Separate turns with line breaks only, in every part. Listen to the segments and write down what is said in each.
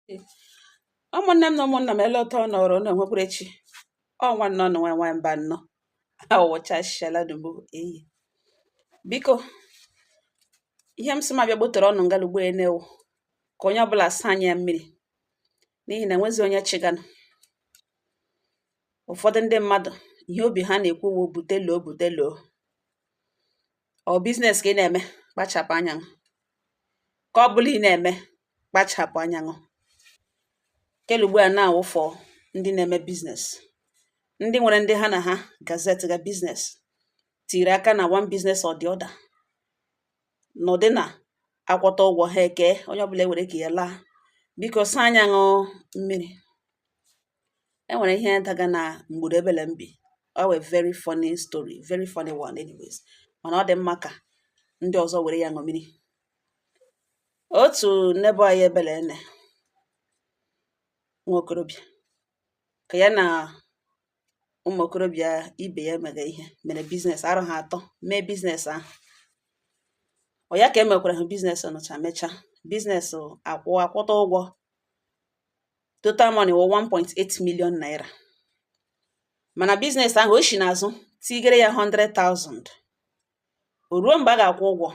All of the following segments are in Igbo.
Ụmụnne m na ụmụnna m, ele ụtọ nọrọ unu enwekwara echi. Ọ nwanne ọnụ nwa nwa mba nnọọ awụchasịala dugbo eyi. Biko, ihe m sị m abịa gbotere ọnụ ngala ugbo enewu ka onye ọbụla saa anya ya mmiri, n'ihi na enwezi onye chiganụ. Ụfọdụ ndị mmadụ, ihe obi ha na-ekwu wo bute loo, bute loo. Ọ business ka ị na-eme, kpachapụ anya. Ka ọ bụla ị na-eme, kpachapụ anya. Kele ugbu a na-awụfọ ndị na-eme business, ndị nwere ndị ha na ha gazette ga business, tiri aka na one business or the other, n'ụdị na akwọta ụgwọ ha eke, onye ọbụla ewere ka ya laa. Biko, saa anya ṅụọ mmiri. E nwere ihe daga na mgburu ebele mbi. Ọ wee very funny story, very funny one anyways, mana ọ dị mma ka ndị ọzọ were ya ṅomiri. Otu neighbor anyị ebele ene, nwa okorobịa ka ya na ụmụ okorobịa ibe ya mega ihe, mere business arụ ha atọ mee business ahụ. Ọ ya ka e mekwara ha business nọcha, mechaa business, akwụ akwụta ụgwọ. Total money wụ 1.8 million naira, mana business ahụ o shi n'azụ tigere ya 100,000. O ruo mgbe a ga-akwụ ụgwọ,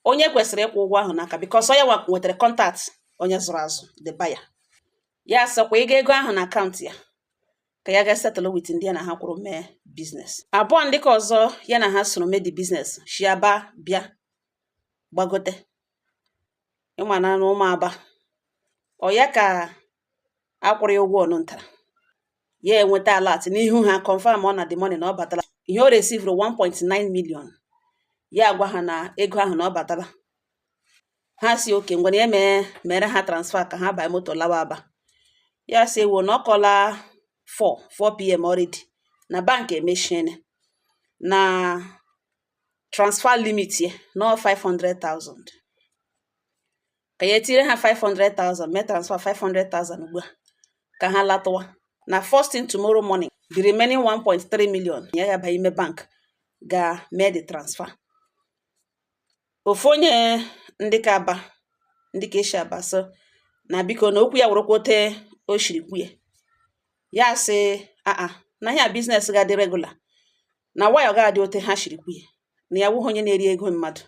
onye kwesịrị ịkwụ ụgwọ ahụ n'aka, because ọ ya nwetara contact onye zụrụ azụ, the buyer, ya sịkwa ịga ego ahụ na account ya ka ya ga settle with ndị ya na ha kwụrụ mee business. Abụọ ndị ka ọzọ ya na ha soro mee the business shi Aba bịa gbagote ịma na ụmụ Aba. Ọ ya ka akwụrụ ya ụgwọ ọnụ ntara ya enweta alert n'ihu ha, confirm ọ na the money na ọ batala. Ihe o receive 1.9 million. Ya agwa ha na ego ahụ na ọ batala. Ha si oke ngwa na ya mee mere ha transfer ka ha baa moto lawa Aba. Ya sị ewo, na ọ kọla 4 4 p.m. already, na bank emechiene, na transfer limit ya nọ 500,000, ka ya etire ha 500,000, mee transfer 500,000 ugbu a ka ha latụwa, na first thing tomorrow morning, the remaining 1.3 million ya ga-aba ime bank ga mee the transfer. Ofu onye ndị ka Aba, ndị ka esi Aba, so na biko, na okwu ya wụrụkwa ote o shiri kwuye. Ya sị aa na ihe a business ga-adị regular, na why ọ ga-adị ote ha shiri kwuye, na ya wụghị onye na-eri ego mmadụ.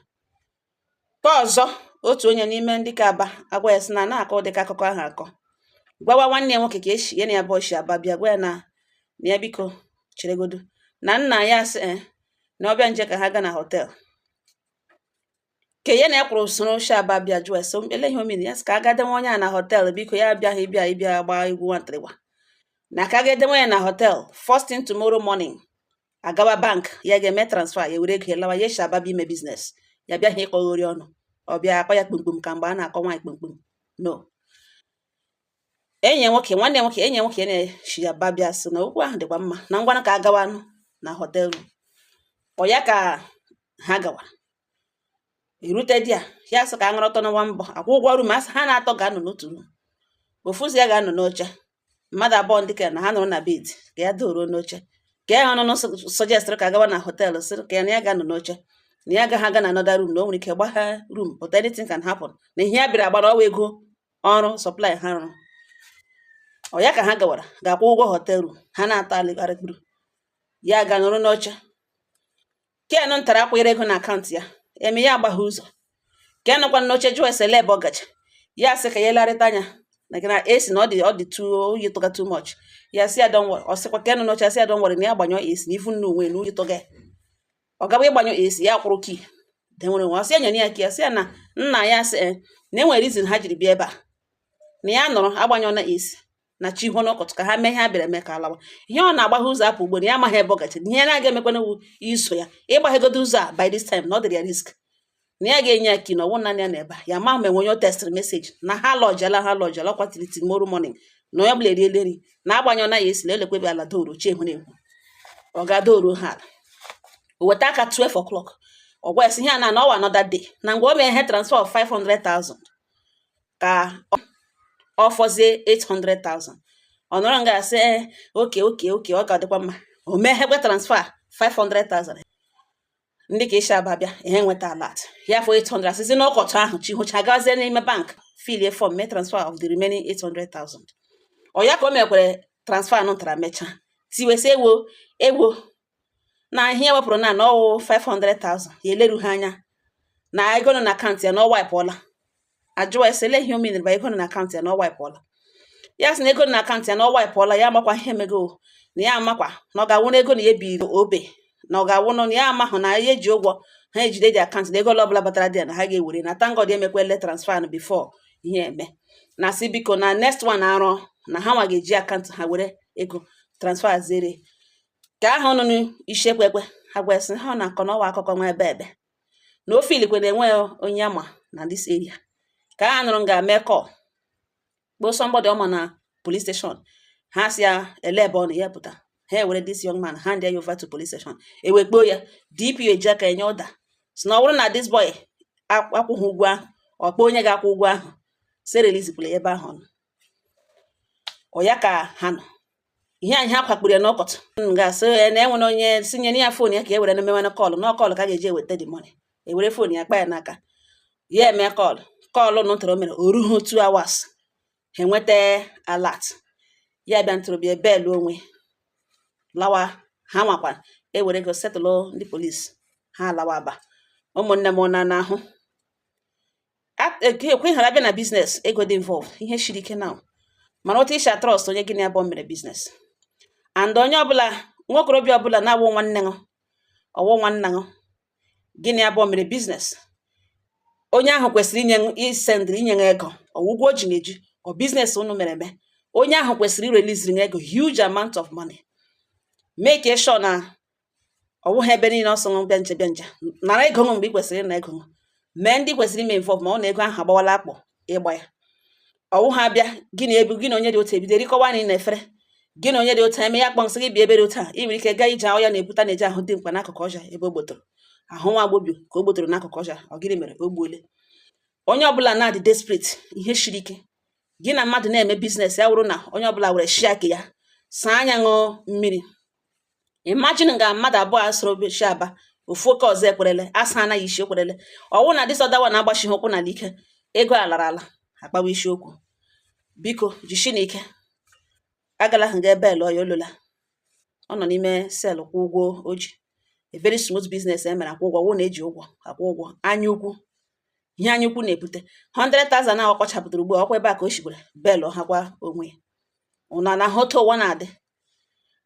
Ka ọzọ, otu onye n'ime ndị ka Aba agwa ya sị na na-akọ dịka akụkọ ahụ akọ, gwawa nwanne ya nwoke ka esi ya na ya bụ oshi Aba bịa, gwa ya na ya biko cheregodu, na nna ya sị na ọbịa nje ka ha gaa na hotel ke ya na ya kwụrụ usoro oshi Aba bịa. Jụọ ya sị ele ihe omeni ya sị ka a ga dewe onye a na hotel. Biko, ya abịaghị ịbịa ịbịa gbaa egwu nwantịrịgwa, na ka a ga-edewe ya na hotel, first thing tomorrow morning agawa bank, ya ga-eme transfer, ya were ego ya lawa. Ya eshi Aba bịa ime business, ya bịaghị ịkọghori ọnụ. Ọ bịa akọ ya kpumkpum ka mgbe a na-akọ nwaanyị kpumkpum. No enyi ya nwoke, nwanne ya nwoke, enyi ya nwoke na-eshi Aba bịa sị na okwu ahụ dịkwa mma, na ngwanụ ka a gawanụ na hotel room. Ọ ya ka ha gawara erute di ya, ya sị ka a ṅụrọtọ n'nwa mbọ akwụ ụgwọ room. Asị ha na-atọ ga-anọ n'otu room, ofuzi ya ga-anọ n'oche, mmadụ abụọ ndị ka na ha nọrọ na bed, ka ya doruo n'oche. Ka ya ọnụnụ suggest ka agawa na hotel, sị ka ya na ya ga-anọ n'oche, na ya agaghị aga na another room, na o nwere ike gbagha room, but anything can happen, na ihe ya bịara agbara ọwa ego ọrụ supply ha rụrụ. Ọ ya ka ha gawara ga-akwụ ụgwọ hotel room. Ha na-atọ alịgharịkpuru, ya ga nọrọ n'oche. Ken ntara akwụnyere ego na account ya, eme ya agbagha ụzọ. Ka ya nọkwa n'oche, jụọ ese ele ebe ọ gacha. Ya sị ka ya elarịta anya na na AC na ọ dị too oyi, tụga too much. Ya sị ya don't worry. Ọ sịkwa ka ya nọ n'oche, sị ya don't worry, na ya gbanyụọ AC, na ifu nna onwe na oyi tụga ya. Ọ gawa ịgbanyụ AC, ya kwụrụ key denwere nwe. Ọ sị ya nyere ya key, ya sị ya na nna ya sị na e nwere reason ha jiri bịa ebe a, na ya nọrọ agbanyụ na AC, na chi hụ n'ụkọtụ ka ha mee ihe ha bịara eme ka alawa. Ihe ọ na-agbagha ụzọ apụ ugbo, na ya amaghị ebe ọ gacha, ihe na-aga emekwana wu iso ya ịgbaghegodo ụzọ a by this time, na ọ dịrị ya risk, na ya ga-enye ya key, na ọwụ naanị ya na ebe a. Ya ma ma enwe onye o textịrị message na ha lọjiala, ha lọjiala ọkwa till tomorrow morning, na onye ọbụla eriela nri, na agbanyụ na ya esi na elekwebe ala doro chi ehụ na-ekwu. Ọ ga-adoruo ha ala, o weta aka 12 o'clock. Ọ gwa ya sị ihe a na na ọwa another day, na mgbe o mee ihe transfer of 500,000 ka ọ fọzie 800,000. Ọ nọrọ nga asị ee, okay, ọ ga-adịkwa mma. O meghekwe transfer 500,000. Ndị ka isi Aba bịa ihe nweta alert ya fọ 800, asịsị n'ụkọtụ ahụ chi hụcha gazie n'ime bank. Fill form, mee transfer of the remaining 800,000. Ọ ya ka o mekwere transfer nụ tara mechaa, tiwesị ewo ewo na ihe wepụrụ na ọwụ 500,000 ya elerughị anya na ego nọ na akaụntụ ya na ọ wipụọla. Ajụwa ese ele ihe o menere ba ego nọ na akaụntụ ya na ọ wipụọla. Ya sị na ego nọ na akaụntụ ya na ọ wipụọla, ya amakwa ihe emego, na ya amakwa na ọ ga-awụ na ego na ya ebiri obe, na ọ ga-awụ na ya amahụ na ya eji ụgwọ ha ejide dị akaụntụ, na ego ole ọbụla batara dị ya na ha ga-ewere. Na thank God emekwele transfer before ihe eme. Na si biko, na next one arụ na ha nwa ga-eji akaụntụ ha were ego transfer zere ka ahụ nụnụ isi ekwekwe. Ha gwasị ha na-akọ n'ọwa akụkọ nwa ebe ebe na ofe ilikwe na enwe onye ama na this area. Ka ha nụrụ nga mee call, kpọọ somebody ọma na police station. Ha si ya ele ebe ọ na ya pụta. Ha ewere this young man hand ya over to police station, ewekpo ya. DPO eji aka enye ọda si na ọ bụrụ na this boy akwụghị ụgwọ ahụ, ọkpọ onye ga-akwụ ụgwọ ahụ, si release ya ebe ahụ ọ nọ. Ọ ya ka ha nọ ihe anyị ha kwakpuru ya n'ọkọtụ nga sị na enwere onye sinyere ya phone ya ka e were na mewana call, na call ka a ga-eji eweta the money. Ewere phone ya kpa ya n'aka, ya eme call. Call nụtara o mere o rughị 2 hours, ha enweta alert. Ya bịa ntorobịa belu onwe lawa. Ha nwakwa ewere ego settle ndị polisi, ha alawa aba. Ụmụnne m, na n'ahụ ekwe ghara abịa na business, ego dị involved, ihe siri ike now. Mana otu isi trust onye gị na ya bụ mere business and onye ọbụla, nwokorobịa ọbụla na-awụ nwanne ṅụ, ọwụ nwanna ṅụ, gị na ya bụ mere business, onye ahụ kwesịrị inye isendịrị inye ṅụ ego ọwụgwọ o ji na-eji ọ business unu mere eme. Onye ahụ kwesịrị ireliziri ego, huge amount of money. Make sure na ọwụghị ebe niile ọsọ ṅụ bịa nje bịa nje nara ego ṅụ mgbe ị kwesịrị ịna ego ṅụ. Mee ndị kwesịrị ime involve, ma ọ na ego ahụ agbawala akpọ ịgba ya. Ọwụ ha bịa gị na ebu gị na onye dị otu ebido erikọwa nri na efere, gị na onye dị otu eme ya kpọ nsị gị bịa ebe dị otu a. Ị nwere ike gaa ije ahụ ya na-ebute na-eji ahụ dị mkpa n'akụkụ ọja ebe o gbotoro ahụ nwa agbọbio ka o gbotoro n'akụkụ ọja. Ọ gịnị mere o gbuole onye ọbụla na-adị desperate? Ihe siri ike, gị na mmadụ na-eme business, ya wụrụ na onye ọbụla were share ke ya, saa anya ṅụọ mmiri. Imagine nga mmadụ abụọ a soro shi aba ofu oke ọzọ ekwerele asa anaghị isi ekwerele ọwụ na this other one agbachighị ụkwụ n'ala ike, ego a lara ala akpawa isiokwu. Biko jishi na ike agala ahụ ga ebe lụọ ya olola. Ọ nọ n'ime cell kwụ ụgwọ o ji. A very smooth business e mere akwụ ụgwọ wụ na eji ụgwọ akwụ ụgwọ. Anya ukwu, ihe anya ukwu na-ebute. 100,000 ahụ ọ kpọchapụtara ugbu a, ọkwa ebe a ka o shikwara belụ ha kwa onwe ya. Ụnụ na ahụ otu ụwa na-adị,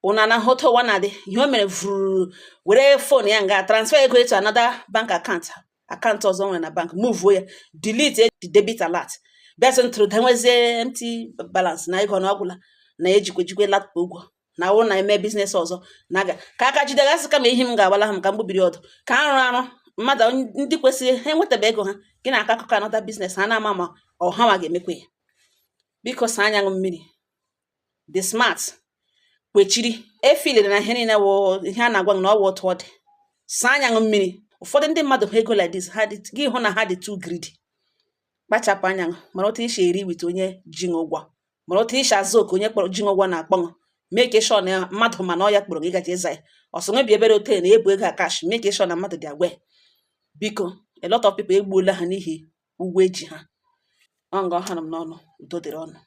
ụnụ na ahụ otu ụwa na-adị. Ihe o mere vụrụ were phone ya nga transfer ego to another bank account, akaụntụ ọzọ nwere na bank, move ya, delete the debit alert, bịa sị ntụrụ denwezie empty balance na ego na ọgwụla na ejikwa ejikwa lapụ ụgwọ na awụ na eme business ọzọ na aga ka aka jidegasị kama ihe m ga-agbala ha m ka m gbubiri ọdụ ka arụ arụ mmadụ ndị kwesịrị ha enwetaba ego ha. Gị na-akọ akụkọ another business ha na-ama ma ọ ha nwa ga-emekwa ya. Biko saa anya ṅụ mmiri, dị smart, kwechiri efiliri na ihe niile wụ ihe a na-agwa gị na ọ wụ otu ọ dị. Saa anya ṅụ mmiri. Ụfọdụ ndị mmadụ hụ ego like this, ha dị gị hụ na ha dị too greedy. Kpachapụ anya ṅụ, mara otu isi eri with onye ji ṅụ ụgwọ, mara otu isi azụ oke onye kpọrọ ji ṅụ ụgwọ na-akpọ ṅụ. Make sure na mmadụ ma na ọ ya kpọrọ gị gaji ịza ya ọsọ nwebi ebere ote na ebu ego a cash. Make sure na mmadụ dị aware. Biko, a lot of people egbuola ha n'ihi ụgwọ eji ha. Ọ nga ọ hụrụ m n'ọnụ. Udo dịrị ọnụ.